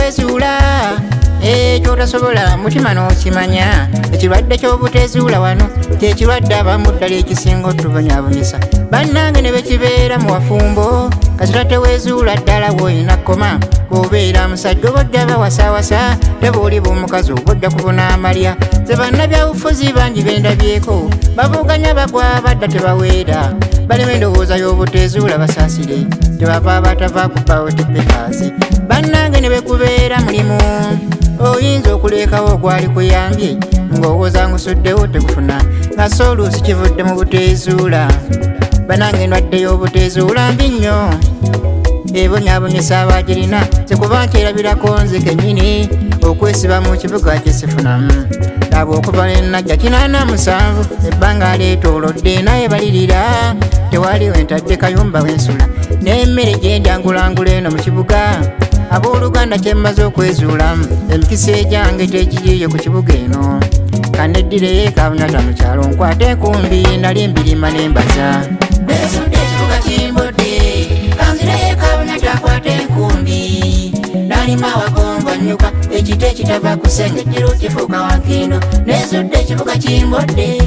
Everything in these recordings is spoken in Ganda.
Kwezuula ekyotasobola mutima n'okimanya. Ekirwadde ky'obutezuula wano kyekirwadde abamu ddala ekisinga otubonyaabonyesa bannange. Ne bekibeera mu wafumbo, kasita teweezuula ddala bw'olina kkoma. Bw'obeera musajja oba ojja bawasawasa, teba oli bw'omukazi oba ojja kubona amalya. Ze bannabyabufuzi bangi bendabyeko bavuganya, bagwa badda tebaweera, balimu endowooza y'obutezuula. Basaasire, tebava batava ku ballot papers. Bannange, ne bekubeera mulimu, oyinza okulekawo ogwali kuyambye ng'owooza ngusuddewo tegufuna, nga so oluusi kivudde mu buteezuula. Banange, endwadde y'obuteezuula mbi nnyo, ebonyaabonyesa abagirina. Sekuba nkyerabirako nze kennyini, okwesiba mu kibuga kyesifunamu. Laba, okuva lwenajja 87, ebbanga lyetoolodde, naye balirira tewaliwo entadde kayumba wensula n'emmere gyendyangulangula eno mu kibuga. Abooluganda, kyemmaze okwezuulamu, emikisa egyange tegiriiyo ku kibuga eno. Kaneddireyo ekabunyata mu kyalo, nkwate enkumbi, nali mbirima n'embaza. Nesudde ekibuga kimbodde, kanzireyo ekabunyata nkwate enkumbi, nalima wagonva nnyuka. Ekiti ekitava kusengejjero kifuuka wankindo. Nesudde ekibuga kimbodde,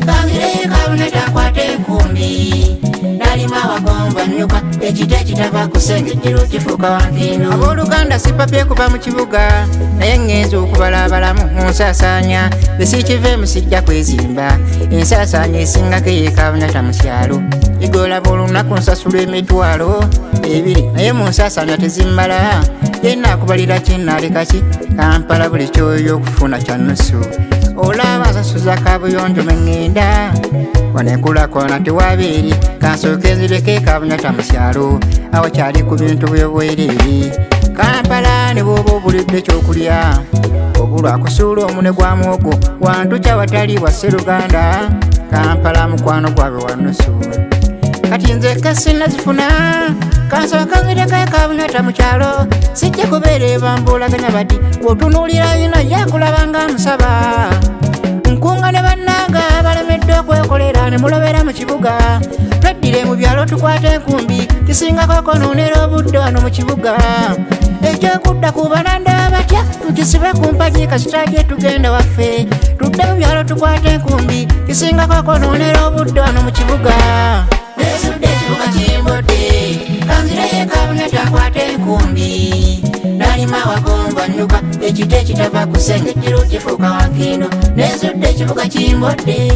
kanzireyo ekabunyata nkwate enkumbi, nalima wagonva nnyuka. Ekiti ekitava kusengejjero kifuuka wankindo. Abooluganda, sipapye kuva mu kibuga, naye ŋŋenza okubalaabalamu mu nsaasaanya. Besikiveemu sijja kwezimba. Ensaasaanya esingako eyekabunyata mu kyalo. Igolaba olunaku nsasula 20,000, naye mu nsaasaanya tezimmala. Yenna akubalira kinaaleka ki? Kampala buli kyoyo okufuna kya nusu. Olaba nsasuza kabuyonjo mwe ŋŋenda, wano enkulaakulana tewabeeri. Kansooke nzireko ekabunyata mu kyalo, awakyali ku bintu byobwereere. Kampala ne bw'oba obulidde ekyokulya, obulwa akusuula omune gwa muwogo. Wantu kyawatali wa sseruganda, Kampala mukwano gwabwe wa nusu. Kati nze kasinazifuna, kansooka nzireko ekabunyata mu kyalo. Sijja kubeera ebambuulaganya bati bw'otunuulira yina yakulaba nga musaba. Nkunga ne bannanga balemeddwe okwekolera ne mulobera mu kibuga, tweddire mu byalo tukwate enkumbi. Kisingako okonoonera obudde wano mu kibuga. Ekyokudda ku bananda batya, tukisibe ku mpagi, kasita gye tugenda waffe. Tudde mu byalo tukwate enkumbi, kisingako okonoonera obudde wano mu kibuga. Nesudde ekibuga kimbodde, kanzireyo ekabunyata nkwate enkumbi, nalima wagonva nnyuka. Ekiti ekitava kusengejjero kifuuka wankindo. Nesudde ekibuga kimbodde,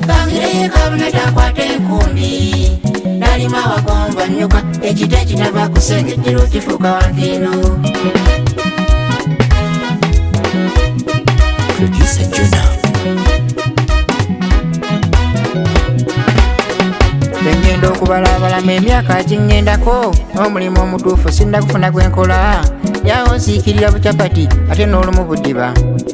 kanzireyo ekabunyata nkwate enkumbi, nalima wagonva nnyuka. Ekiti ekitava kusengejjero kifuuka wankindo. Producer Juna. Bengenda okubalabalamu emyaka giŋŋendako, n'omulimu omutuufu sinnakufuna gwe nkola. Yawo nsiikirira bucapati ate n'olumu budiba,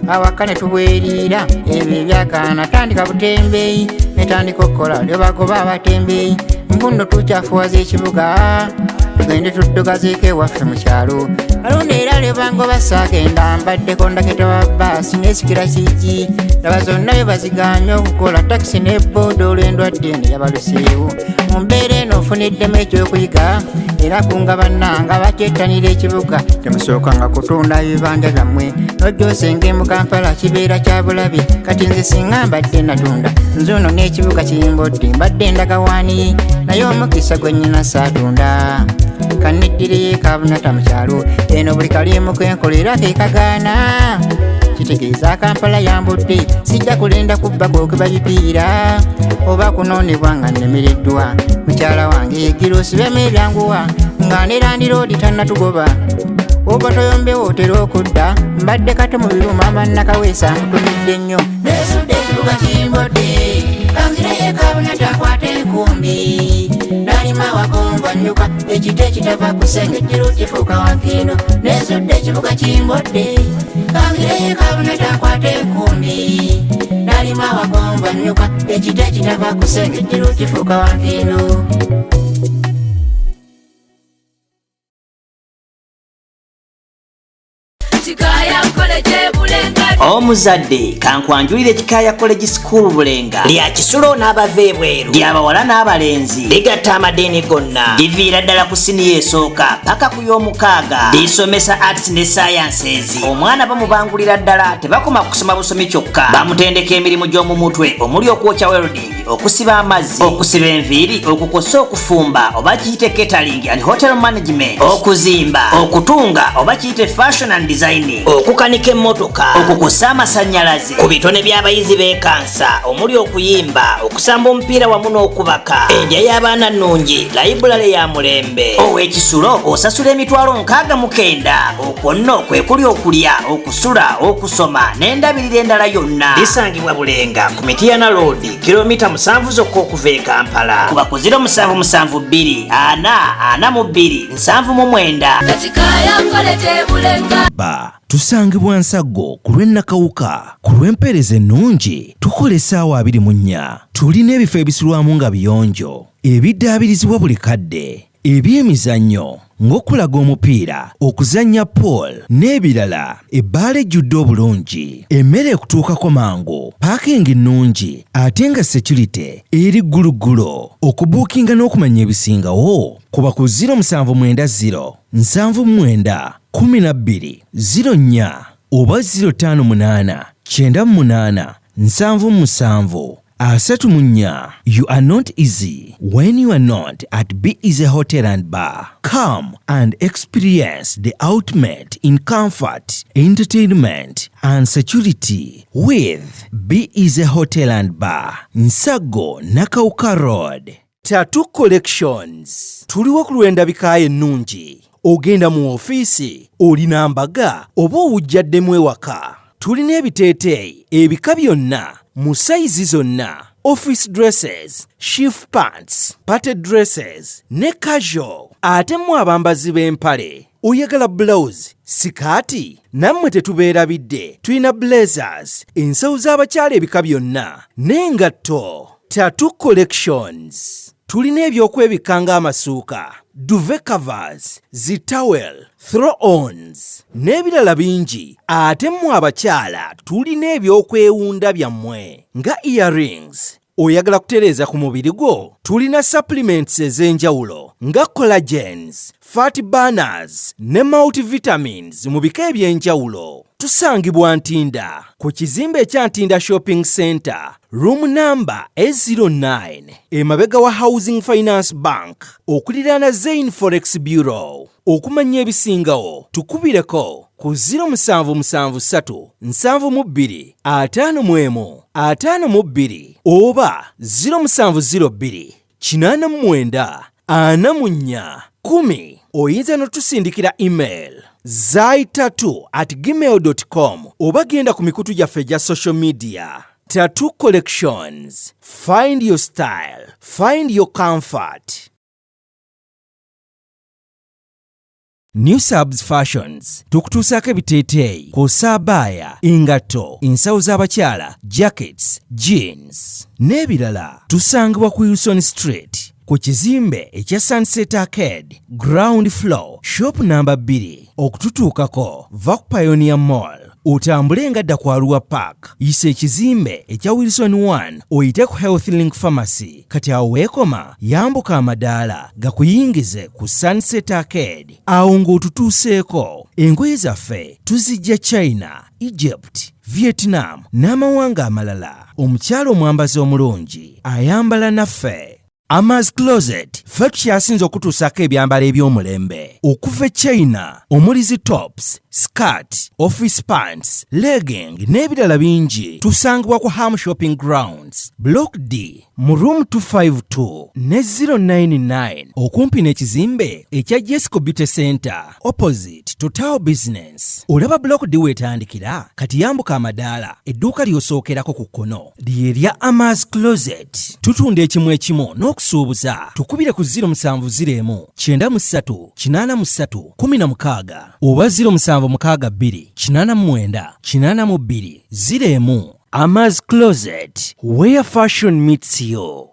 awaka ne tubweriira. Ebyo ebyakaana tandika butembeeyi, netandika okukola lyobagoba abatembeeyi. Mbuno tukyafuwaza ekibuga, tugende tuddugazeeko ewaffe mu kyalo. Alonda era lyobangoba saagenda, mbadde kondakita wa baasi nesikira kigi. Laba zonna bye baziganye okukola, takisi ne booda, olw'endwadde eno yabaluseewo. Mu mbeera eno nfuniddemu ekyokuyiga, era kunga bannanga bakyettanira ekibuga, temusookanga kutunda ebibanja byammwe. Nojja osenge mu Kampala kibeera kya bulabe. Kati nze singa mbadde natunda, nze ono n'ekibuga kimbodde, mbadde ndagawaani, naye omukisa gwe nnyina saatunda. Kaneddireyo ekabunata mu kyalo, eno buli kalimu kenkola era kekagaana, kitegeeza Kampala yambudde. Sijja kulinda kubba kwokeba bipiira oba kunoonebwa nga nnemereddwa. Mukyala wange, egira osibemu ebyanguwa nga ne landiroodi tannatugoba. Oba toyombewo otera okudda. Mbadde kato mu biruma amannakaweesa, nkutumidde nnyo. Nesudde ekibuga kimbodde, kanzireyo ekabunata nkwate enkumbi, nalima wagonva nnyuka. Ekiti ekitava kusengejjero kifuuka wankindo. Nesudde ekibuga kimbodde, kanzireyo ekabunata nkwate enkumbi, nalima wagonva nnyuka. Ekiti ekitava kusengejjero kifuuka wankindo. Omuzadde kankwanjulire Kikaaya College School Bulenga, lya kisulo n'abava ebweru, lyabawala n'abalenzi, ligatta amadiini gonna, liviira ddala ku siniya esooka paka ku y'omukaaga, lisomesa arts ne sciences. Omwana bamubangulira ddala, tebakoma kusoma busomi kyokka, bamutendeka emirimu gy'omu mutwe omuli okwokya, welding, okusiba amazzi, okusiba enviiri, okukosa, okufumba oba kiyite catering and hotel management, okuzimba, okutunga oba kiyite fashion and designing, okukanika emmotoka, okukusa amasannyalaze. Ku bitone by'abayizi b'ekansa omuli okuyimba, okusamba omupiira wamu n'okubaka. Endya y'abaana nnungi, layibulale ya mulembe. Ow'ekisulo osasula 69,000. Okwo nno kwe kuli okulya, okusula, okusoma n'endabirira endala yonna. Lisangibwa Bulenga ku Mitiyana Road, kilomita 7 zokka okuva e Kampala. Kuba ku 0772 4 42 79. Kikaaya College Bulenga. Ba tusangibwa Nsaggo ku lw'e Nakawuka. Ku lw'empeereza ennungi tukola essaawa 24. Tulina ebifo ebisulwamu nga biyonjo, ebiddaabirizibwa buli kadde, ebyemizannyo ng'okulaga omupiira, okuzannya pool n'ebirala, ebbaala ejjudde obulungi, emmere ekutuukako mangu, parking nnungi ate nga security eri gguluggulo. Okubuukinga n'okumanya ebisingawo kuba ku 0790 79 12 04 oba 058 98 77 34. You are not easy when you are not at Be Easy Hotel and Bar. Come and experience the ultimate in comfort, entertainment, and security with Be Easy Hotel and Bar, Nsago, Nakawuka Road. Tattoo Collections. Tuliwo ku lw'endabika ennungi. Ogenda mu ofiisi, olina mbaga oba owujjaddemu ewaka. Tulina ebiteeteeyi ebika byonna mu sayizi zonna, office dresses, shift pants, party dresses ne casual. Ate mu abambazi b'empale, oyagala blouse, sikaati, nammwe tetubeerabidde. Tulina blazers, ensawo z'abakyala ebika byonna n'engatto. Tattoo Collections, tulina ebyokwebikka ng'amasuuka, duvet covers, zi towel, throw-ons n'ebirala bingi. Ate mmwe abakyala tulina ebyokwewunda byammwe nga earrings. Oyagala kutereeza ku mubiri gwo? Tulina supplements ez'enjawulo nga collagens, fat burners ne multivitamins mu bika eby'enjawulo. Tusangibwa Ntinda ku kizimbe ekya Ntinda Shopping Center, room number A09, emabega wa Housing Finance Bank, okuliraana Zain Forex Bureau. Okumanya ebisingawo tukubireko ku 0773 72 51 52 oba 0702 89 44 10. Oyinza n'otusindikira email zaitatu@gmail com oba genda ku mikutu gyaffe egya social media. Tattoo Collections, find your style, find your comfort. New Subs Fashions tukutuusaako ebiteeteeyi kw'ossa abaaya, engatto, ensawo z'abakyala, jackets, jeans n'ebirala. Tusangibwa ku Wilson Street ku kizimbe ekya Sunset Arcade, ground floor, shop namba 2. Okututuukako va ku Pioneer Mall, otambule nga dda ku Arua Park, yisa ekizimbe ekya Wilson 1, oyite ku Health Link Pharmacy. Kati awo weekoma, yambuka amadaala gakuyingize ku Sunset Arcade. Awo ng'otutuuseeko. Engoye zaffe tuzijja China, Egypt, Vietnam n'amawanga amalala. Omukyala omwambazi omulungi ayambala naffe. Amas Closet, ffe tukyasinze okutuusaako ebyambalo eby'omulembe okuva e China omuli zi tops, skirt, office pants, legging n'ebirala bingi. Tusangibwa ku Ham Shopping Grounds, Block D, mu room 252 ne 099, okumpi n'ekizimbe ekya Jesco Beauty Center, opposite Total Business. Olaba Block D weetandikira, kati yambuka amadaala, edduuka ly'osookerako ku kkono lye lya Amas Closet. Tutunda ekimu ekimu n'okusuubuza. Tukubire ku 0701 93 83 16 oba 0762 89 82 01. Amas Closet, where fashion meets you.